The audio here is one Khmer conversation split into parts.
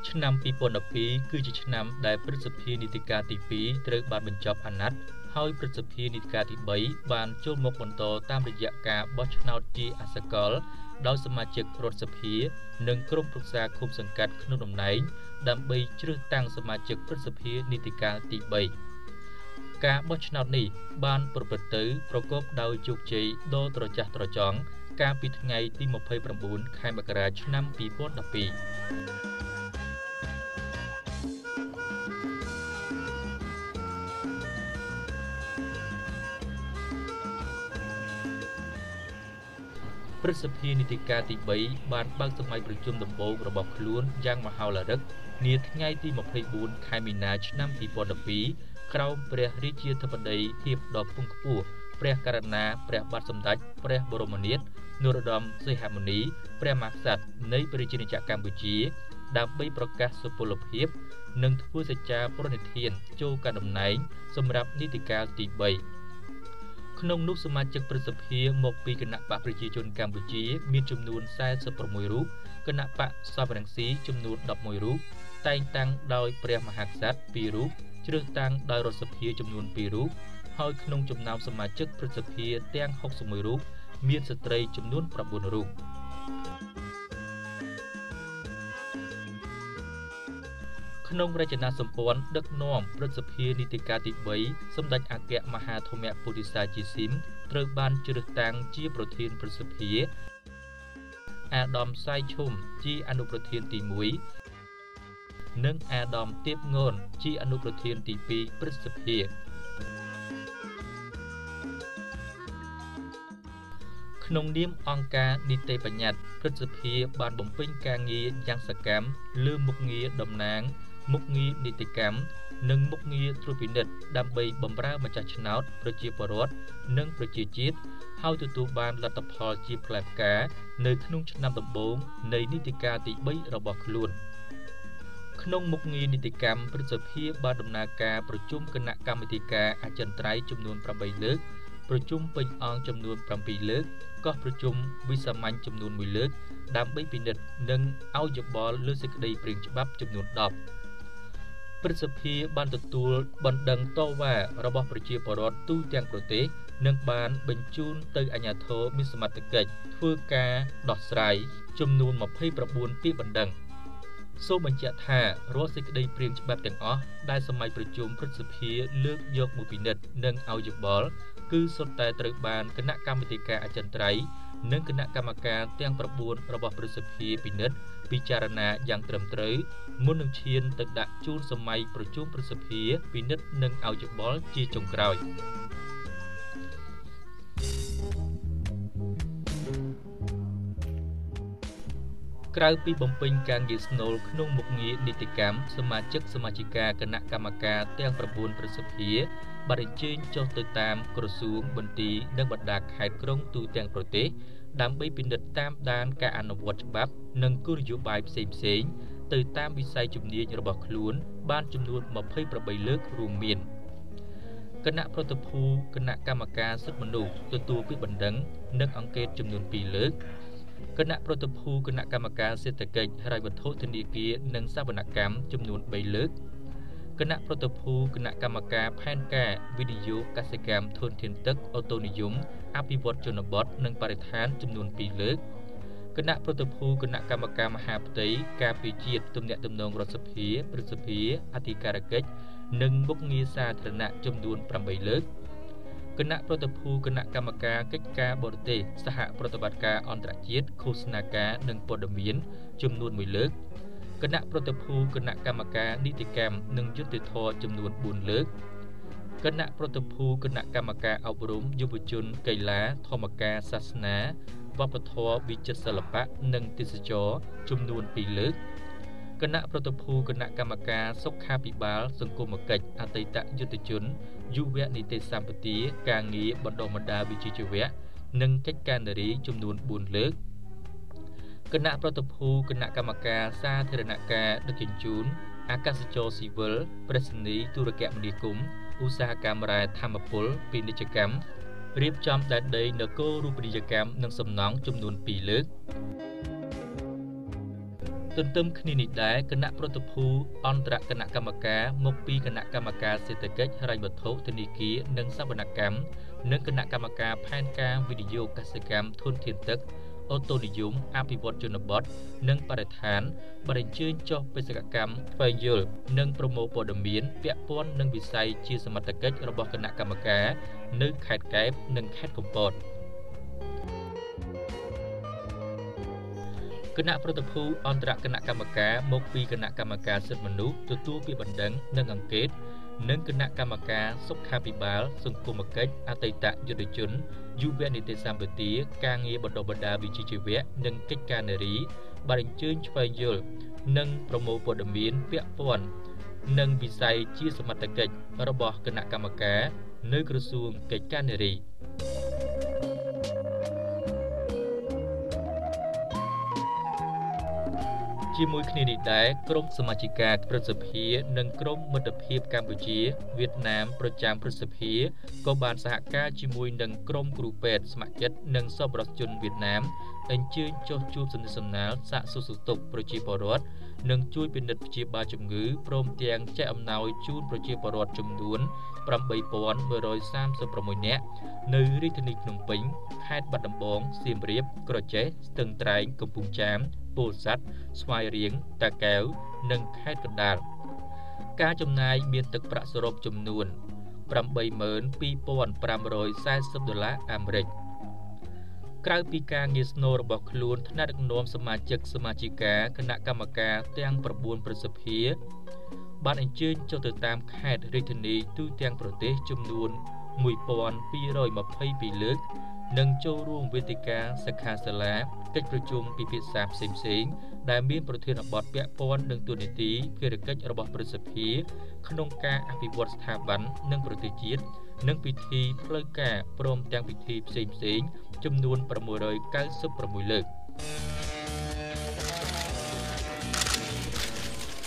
ឆ្នាំ2012គឺជាឆ្នាំដែលព្រឹទ្ធសភានីតិកាលទី2ត្រូវបានបញ្ចប់អាណត្តិហើយព្រឹទ្ធសភានីតិកាលទី3បានចូលមកបន្តតាមរយៈការបោះឆ្នោតជាអសកលដោយសមាជិករដ្ឋសភានិងក្រុមប្រឹក្សាឃុំសង្កាត់ក្នុងតំណែងដើម្បីជ្រើសតាំងសមាជិកព្រឹទ្ធសភានីតិកាលទី3ការបោះឆ្នោតនេះបានប្រព្រឹត្តទៅប្រកបដោយជោគជ័យដ៏ត្រចះត្រចង់កាលពីថ្ងៃទី29ខែមករាឆ្នាំ2012ព្រឹទ្ធសភានីតិកាលទី3បានបើកសម័យប្រជុំដំបូងរបស់ខ្លួនយ៉ាងមហោឡារិកនាថ្ងៃទី24ខែមីនាឆ្នាំ2012ក្រោមព្រះរាជាធិបតីធៀបដ៏ខ្ពង់ខ្ពស់ព្រះករុណាព្រះបាទសម្ដេចព្រះបរមនាថនរោត្តមសីហមុនីព្រះមហាក្សត្រនៃប្រជាណាចក្រកម្ពុជាដើម្បីប្រកាសសុពលភាពនិងធ្វើសច្ចាប្រណិធានចូលកាន់តំណែងសម្រាប់នីតិកាលទី3ក្នុងនោះសមាជិកព្រឹទ្ធសភាមកពីគណៈបកប្រជាជនកម្ពុជាមានចំនួន46រូបគណៈបកសមរង្ស៊ីចំនួន11រូបតែងតាំងដោយព្រះមហាក្សត្រ2រូបជ្រើសតាំងដោយរដ្ឋសភាចំនួន2រូបហើយក្នុងចំណោមសមាជិកព្រឹទ្ធសភាទាំង61រូបមានស្ត្រីចំនួន9រូបក្នុងរចនាសម្ព័ន្ធដឹកនាំព្រឹទ្ធសភានីតិកាលទី3សម្ដេចអគ្គមហាធម្មពុទ្ធិសាជាស៊ីមត្រូវបានជ្រើសតាំងជាប្រធានព្រឹទ្ធសភាអាដាមសៃឈុំជាអនុប្រធានទី1និងអាដាមទៀបងនជាអនុប្រធានទី2ព្រឹទ្ធសភាក្នុងនាមអង្គការនីតិបញ្ញត្តិព្រឹទ្ធសភាបានបំពេញការងារយ៉ាងសកម្មលើមុខងារតំណាងមុខងារនីតិកម្មនិងមុខងារត្រួតពិនិត្យដើម្បីបម្រើម្ចាស់ឆ្នោតប្រជាពលរដ្ឋនិងប្រជាជាតិហើយទទួលបានលទ្ធផលជាផ្លែផ្កានៅក្នុងឆ្នាំដំបូងនៃនីតិកាលទី3របស់ខ្លួនក្នុងមុខងារនីតិកម្មព្រឹទ្ធសភាបានដំណើរការប្រជុំគណៈកម្មាធិការអចិន្ត្រៃយ៍ចំនួន8លើកប្រជុំពេញអង្គចំនួន7លើកកោះប្រជុំវិសាមញ្ញចំនួន1លើកដើម្បីពិនិត្យនិងឲ្យយោបល់លើសេចក្តីព្រាងច្បាប់ចំនួន10ព្រឹទ្ធសភាបានទទួលបណ្ដឹងតវ៉ារបស់ប្រជាពលរដ្ឋទូទាំងប្រទេសនិងបានបញ្ជូនទៅអាជ្ញាធរមានសមត្ថកិច្ចធ្វើការដោះស្រាយចំនួន29ពាក្យបណ្ដឹងសូមបញ្ជាក់ថារាល់សេចក្តីព្រាងច្បាប់ទាំងអស់ដែលសម័យប្រជុំព្រឹទ្ធសភាលើកយកមកពិនិត្យនិងឲ្យយោបល់គឺសុទ្ធតែត្រូវបានគណៈកម្មាធិការអចិន្ត្រៃយ៍និងគណៈកម្មការទាំង9របស់ព្រឹទ្ធសភាពិនិត្យពិចារណាយ៉ាងត្រឹមត្រូវមុននឹងឈានទៅដាក់ជូនសម័យប្រជុំព្រឹទ្ធសភាពិនិត្យនិងឲ្យយោបល់ជាចុងក្រោយក្រៅពីបំពេញការងារស្នូលក្នុងមុខងារនីតិកម្មសមាជិកសមាជិកាគណៈកម្មការទាំង9ព្រឹទ្ធសភាបានអញ្ជើញចុះទៅតាមក្រសួងមន្ទីរនិងបណ្ដាខេត្តក្រុងទូទាំងប្រទេសដើម្បីពិនិត្យតាមដានការអនុវត្តច្បាប់និងគោលនយោបាយផ្សេងៗទៅតាមវិស័យជំនាញរបស់ខ្លួនបានចំនួន28លើករួមមានគណៈប្រតិភូគណៈកម្មការសិទ្ធិមនុស្សទទួលពាក្យបណ្ដឹងនិងអង្កេតចំនួន2លើកគណៈប្រតិភូគណៈកម្មការសេដ្ឋកិច្ចហិរញ្ញវត្ថុធនាគារនិងសវនកម្មចំនួន3លើកគណៈប្រតិភូគណៈកម្មការផែនការវិនិយោគកសិកម្មធនធានទឹកអូតូនិយមអភិវឌ្ឍជនបទនិងបរិស្ថានចំនួន2លើកគណៈប្រតិភូគណៈកម្មការមហាផ្ទៃការពារជាតិទំនាក់ទំនងរដ្ឋសភាព្រឹទ្ធសភាអធិការកិច្ចនិងមុខងារសាធារណៈចំនួន8លើកគណៈប្រតិភូគណៈកម្មការកិច្ចការបរទេសសហប្រតិបត្តិការអន្តរជាតិឃោសនាការនិងព័ត៌មានចំនួន1លើកគណៈប្រតិភូគណៈកម្មការនីតិកម្មនិងយុត្តិធម៌ចំនួន4លើកគណៈប្រតិភូគណៈកម្មការអប់រំយុវជនកីឡាធម្មការសាសនាវប្បធម៌វិចិត្រសិល្បៈនិងទេសចរណ៍ចំនួន2លើកគណៈប្រតិភូគណៈកម្មការសុខាភិបាលសង្គមកិច្ចអតីតយុទ្ធជនយុវនីតិសម្បទាការងារបណ្ដុះបណ្ដាលវិជ្ជាជីវៈនិងកិច្ចការនារីចំនួន4លើកគណៈប្រតិភូគណៈកម្មការសាធារណការដឹកជញ្ជូនអាកាសចរស៊ីវិលប្រៃសណីយ៍ទូរគមនាគមន៍ឧស្សាហកម្មរ៉ែធម្មពលពាណិជ្ជកម្មរៀបចំដែនដីនគររូបនីយកម្មនិងសំណង់ចំនួន2លើក ទន្ទឹមគ្នានេះដែរគណៈប្រតិភូអន្តរគណៈកម្មការមកពីគណៈកម្មការសេដ្ឋកិច្ចហិរញ្ញវត្ថុធនាគារនិងសវនកម្មនិងគណៈកម្មការផែនការវិនិយោគកសិកម្មធនធានទឹកអូតូនិយមអភិវឌ្ឍជនបទនិងបរិស្ថានបានអញ្ជើញចុះបេសកកម្មស្វែងយល់និងប្រមូលព័ត៌មានពាក់ព័ន្ធនឹងវិស័យជាសមត្ថកិច្ចរបស់គណៈកម្មការនៅខេត្តកែបនិងខេត្តកំពតគណៈប្រតិភូអន្តរគណៈកម្មការមកពីគណៈកម្មការសិទ្ធិមនុស្សទទួលពាក្យបណ្ដឹងនិងអង្កេតនិងគណៈកម្មការសុខាភិបាលសង្គមកិច្ចអតីតយុទ្ធជនយុវនីតិសម្បទាការងារបណ្ដុះបណ្ដាលវិជ្ជាជីវៈនិងកិច្ចការនារីបានអញ្ជើញឆ្វេងយល់និងប្រមូលព័ត៌មានពាក់ព័ន្ធនឹងវិស័យជាសមត្ថកិច្ចរបស់គណៈកម្មការនៅក្រសួងកិច្ចការនារីជាមួយគ្នានេះដែរក្រុមសមាជិកាព្រឹទ្ធសភានិងក្រុមមិត្តភាពកម្ពុជាវៀតណាមប្រចាំព្រឹទ្ធសភាក៏បានសហការជាមួយនឹងក្រុមគ្រូពេទ្យស្ម័គ្រចិត្តនិងសប្បុរសជនវៀតណាមអញ្ជើញចុះជួបសំណេះសំណាលសាកសួរសុខទុក្ខប្រជាពលរដ្ឋនិងជួយពិនិត្យព្យាបាលជំងឺព្រមទាំងចែកអំណោយជូនប្រជាពលរដ្ឋចំនួន 8136 នាក់នៅរាជធានីភ្នំពេញខេត្តបាត់ដំបងសៀមរាបក្រចេះស្ទឹងត្រែងកំពង់ចាមពោធិ៍សាត់ស្វាយរៀងតាកែវនិងខេត្តកណ្ដាលការចំណាយមានទឹកប្រាក់សរុបចំនួន 82,540 ដុល្លារអាមេរិកក្រៅពីការងារស្នូលរបស់ខ្លួនថ្នាក់ដឹកនាំសមាជិកសមាជិកាគណៈកម្មការទាំង9ព្រឹទ្ធសភាបានអញ្ជើញចុះទៅតាមខេត្តរាជធានីទូទាំងប្រទេសចំនួន 1222 លើកនិងចូលរួមវេទិកាសិក្ខាសាលាកិច្ចប្រជុំពិភាក្សាផ្សេងៗដែលមានប្រធានបទពាក់ព័ន្ធនឹងតួនាទីភារកិច្ចរបស់ព្រឹទ្ធសភាក្នុងការអភិវឌ្ឍស្ថាប័ននិងប្រទេសជាតិនិងពិធីផ្លូវការព្រមទាំងពិធីផ្សេងៗចំនួន696លើក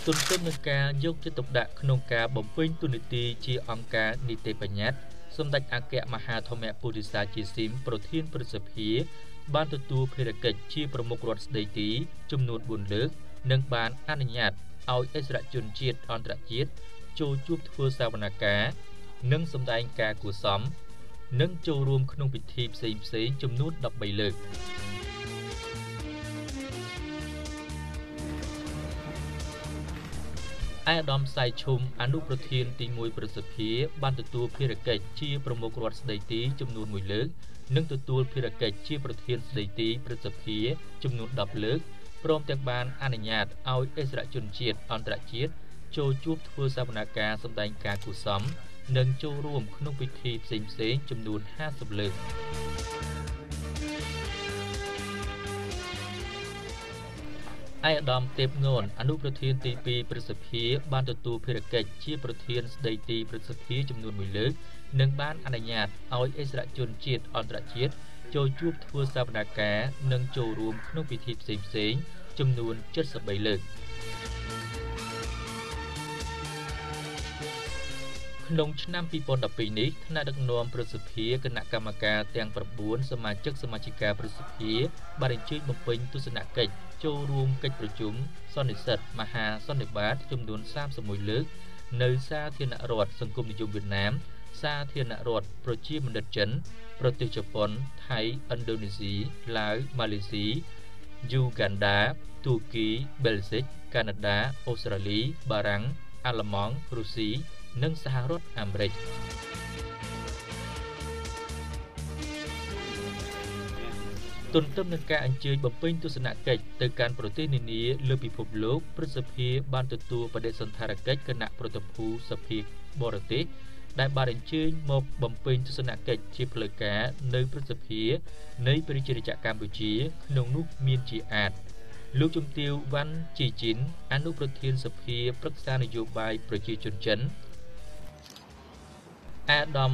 ទន្ទឹមនឹងការយកចិត្តទុកដាក់ក្នុងការបំពេញតួនាទីជាអង្គការនីតិបញ្ញត្តិសម្ដេចអគ្គមហាធម្មពុរិសាជាស៊ីមប្រធានព្រឹទ្ធសភាបានទទួលភារកិច្ចជាប្រមុខរដ្ឋស្ដីទីចំនួន4លើកនិងបានអនុញ្ញាតឲ្យឥស្សរជនជាតិអន្តរជាតិចូលជួបធ្វើសវនកម្មនិងសម្ដែងការគួរសមនិងចូលរួមក្នុងពិធីផ្សេងៗចំនួន13លើកឯកឧត្តមសៃឈុំអនុប្រធានទី1ព្រឹទ្ធសភាបានទទួលភារកិច្ចជាប្រមុខរដ្ឋស្ដីទីចំនួន1លើកនិងទទួលភារកិច្ចជាប្រធានស្ដីទីព្រឹទ្ធសភាចំនួន10លើកព្រមទាំងបានអនុញ្ញាតឲ្យឥស្សរជនជាតិអន្តរជាតិចូលជួបធ្វើសវនកម្មសម្ដែងការគួរសមនិងចូលរួមក្នុងពិធីផ្សេងៗចំនួន50លើកឯកឧត្តមទេពងនអនុប្រធានទី2ព្រឹទ្ធសភាបានទទួលភារកិច្ចជាប្រធានស្ដីទីព្រឹទ្ធសភាចំនួន1លើកនិងបានអនុញ្ញាតឲ្យឥស្សរជនជាតិអន្តរជាតិចូលជួបធ្វើសវនកម្មនិងចូលរួមក្នុងពិធីផ្សេងៗចំនួន73លើកក្នុងឆ្នាំ2012នេះថ្នាក់ដឹកនាំព្រឹទ្ធសភាគណៈកម្មការទាំង9សមាជិកសមាជិកាព្រឹទ្ធសភាបានអញ្ជើញបំពេញទស្សនកិច្ចចូលរួមកិច្ចប្រជុំសន្និសីទមហាសន្និបាតចំនួន31លើកនៅសាធារណរដ្ឋសង្គមនិយមវៀតណាមសាធារណរដ្ឋប្រជាមានិតចិនប្រទេសជប៉ុនថៃឥណ្ឌូនេស៊ីឡាវម៉ាឡេស៊ីយូហ្គាន់ដាទូគីបែលហ្សិកកាណាដាអូស្ត្រាលីបារាំងអាល្លឺម៉ង់រុស្ស៊ីនិងសហរដ្ឋអាមេរិកទន្ទឹមនឹងការអញ្ជើញបំពេញទស្សនកិច្ចទៅកាន់ប្រទេសនានាលើពិភពលោកព្រឹទ្ធសភាបានទទួលបដិសណ្ឋារកិច្ចគណៈប្រតិភូសភាបរទេសដែលបានអញ្ជើញមកបំពេញទស្សនកិច្ចជាផ្លូវការនៅព្រឹទ្ធសភានៃប្រជាណាចក្រកម្ពុជាក្នុងនោះមានជាអាទិលោកជំទាវវ៉ាន់ជីជីនអនុប្រធានសភាប្រឹក្សានយោបាយប្រជាជនចិនអាដាម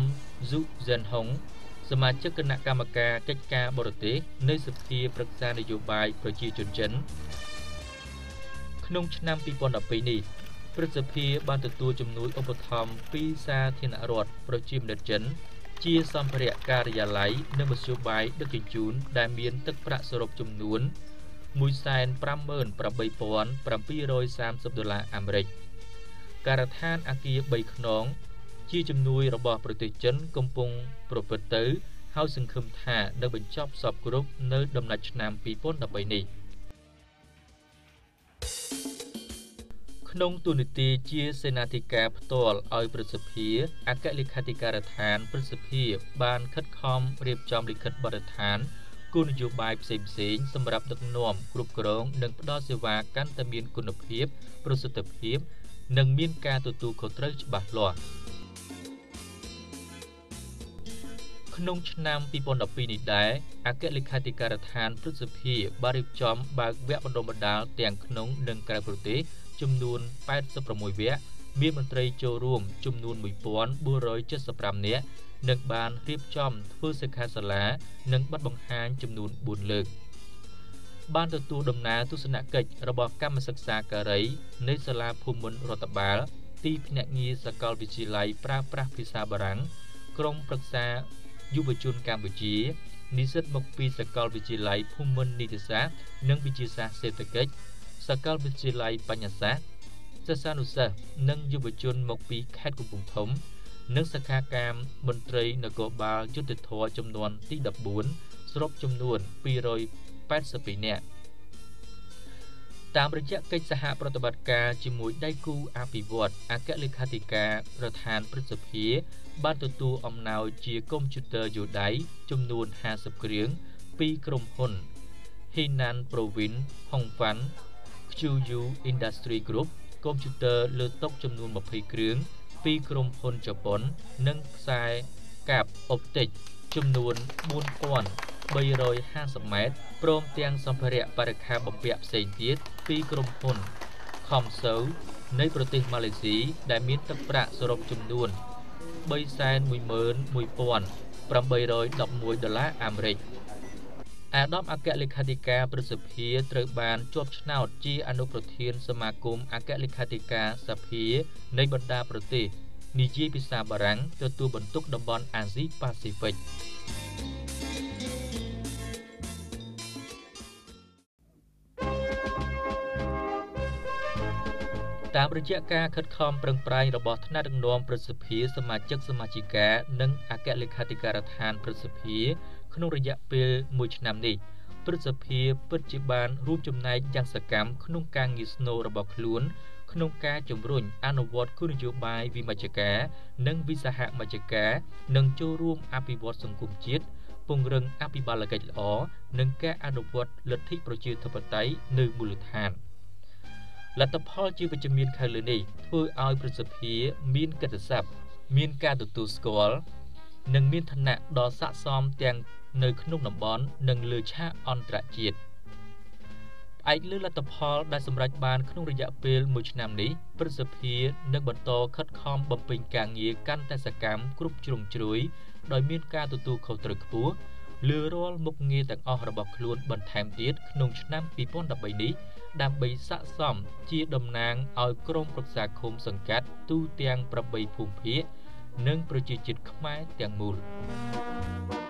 ស៊ុហ្សិនហុងសមាជិកគណៈកម្មការកិច្ចការបរទេសនៃសភាប្រឹក្សានយោបាយប្រជាជនចិនក្នុងឆ្នាំ2012នេះព្រឹទ្ធសភាបានទទួលជំនួយឧបត្ថម្ភពីសាធារណរដ្ឋប្រជាមានិតចិនជាសម្ភារៈការិយាល័យនិងមធ្យោបាយដឹកជញ្ជូនដែលមានទឹកប្រាក់សរុបចំនួន 158,730 ដុល្លារអាមេរិកការដ្ឋានអគារ3ខ្នងជាជំនួយរបស់ប្រទេសចិនកំពុងប្រព្រឹត្តទៅហើយសង្ឃឹមថានឹងបញ្ចប់សព្វគ្រប់នៅដំណាច់ឆ្នាំ2013នេះក្នុងទូនាទីជាសេនាធិការផ្ទាល់ឲ្យព្រឹទ្ធសភាអគ្គលេខាធិការដ្ឋានព្រឹទ្ធសភាបានខិតខំរៀបចំលិខិតបទដ្ឋានគោលនយោបាយផ្សេងៗសម្រាប់ដឹកនាំគ្រប់គ្រងនិងផ្ដល់សេវាកាន់តែមានគុណភាពប្រសិទ្ធភាពនិងមានការទទួលខុសត្រូវច្បាស់លាស់ក្នុងឆ្នាំ2012នេះដែរអគ្គលេខាធិការដ្ឋានព្រឹទ្ធសភាបានរៀបចំបើកវគ្គបណ្ដុះបណ្ដាលទាំងក្នុងនិងក្រៅប្រទេសចំនួន86វគ្គមានមន្ត្រីចូលរួមចំនួន1475នាក់និងបានរៀបចំធ្វើសិក្ខាសាលានិងបទបង្ហាញចំនួន4លើកបានទទួលដំណើរទស្សនកិច្ចរបស់កម្មសិក្សាការីនៃសាលាភូមិន្ទរដ្ឋបាលទីភ្នាក់ងារសាកលវិទ្យាល័យប្រើប្រាស់ភាសាបារាំងក្រុមប្រឹក្សាយុវជនកម្ពុជានិស្សិតមកពីសាកលវិទ្យាល័យភូមិន្ទនីតិសាស្ត្រនិងវិទ្យាសាស្ត្រសេដ្ឋកិច្ចសាកលវិទ្យាល័យបញ្ញាសាស្ត្រសិស្សានុសិស្សនិងយុវជនមកពីខេត្តកំពង់ធំនិងសិក្ខាកាមមន្ត្រីនគរបាលយុត្តិធម៌ចំនួនទី14សរុបចំនួន282នាក់តាមរយៈកិច្ចសហប្រតិបត្តិការជាមួយដៃគូអភិវឌ្ឍអគ្គលេខាធិការដ្ឋានព្រឹទ្ធសភាបានទទួលអំណោយជាកុំព្យូទ័រយួរដៃចំនួន50គ្រឿងពីក្រុមហ៊ុន Henan Province Hongfan QU Industry Group កុំព្យូទ័រលើតុចំនួន20គ្រឿងពីក្រុមហ៊ុនជប៉ុននិងខ្សែកាបអុបទិកចំនួន4350ម៉ែត្រព្រមទាំងសម្ភារៈបរិក្ខារបំពាក់ផ្សេងទៀតពីក្រុមហ៊ុន Comso នៃប្រទេសម៉ាឡេស៊ីដែលមានទឹកប្រាក់សរុបចំនួន 311,811 ដុល្លារអាមេរិកអាដាមអគ្គលេខាធិការព្រឹទ្ធសភាត្រូវបានជាប់ឆ្នោតជាអនុប្រធានសមាគមអគ្គលេខាធិការសភានៃបណ្ដាប្រទេសនិយាយភាសាបារាំងទទួលបន្ទុកតំបន់អាស៊ីប៉ាស៊ីហ្វិកតាមរយៈការខិតខំប្រឹងប្រែងរបស់ថ្នាក់ដឹកនាំព្រឹទ្ធសភាសមាជិកសមាជិកានិងអគ្គលេខាធិការដ្ឋានព្រឹទ្ធសភាក្នុងរយៈពេល1ឆ្នាំនេះព្រឹទ្ធសភាពិតជាបានរួមចំណែកយ៉ាងសកម្មក្នុងការងារស្នូលរបស់ខ្លួនក្នុងការជំរុញអនុវត្តគោលនយោបាយវិមជ្ឈការនិងវិសហមជ្ឈការនិងចូលរួមអភិវឌ្ឍសង្គមជាតិពង្រឹងអភិបាលកិច្ចល្អនិងការអនុវត្តលទ្ធិប្រជាធិបតេយ្យនៅមូលដ្ឋានលទ្ធផលជាវិជ្ជមានខាងលើនេះធ្វើឲ្យព្រឹទ្ធសភាមានកិត្តិសព្ទមានការទទួលស្គាល់និងមានឋានៈដ៏ស័ក្តិសមទាំងនៅក្នុងតំបន់និងលើឆាកអន្តរជាតិផ្អែកលើលទ្ធផលដែលសម្រេចបានក្នុងរយៈពេល1ឆ្នាំនេះព្រឹទ្ធសភានឹងបន្តខិតខំបំពេញការងារកាន់តែសកម្មគ្រប់ជ្រុងជ្រោយដោយមានការទទួលខុសត្រូវខ្ពស់លើរាល់មុខងារទាំងអស់របស់ខ្លួនបន្ថែមទៀតក្នុងឆ្នាំ2013នេះដើម្បីស័ក្តិសមជាតំណាងឲ្យក្រុមប្រឹក្សាឃុំសង្កាត់ទូទាំង8ភូមិភាគនិងប្រជាជាតិខ្មែរទាំងមូល។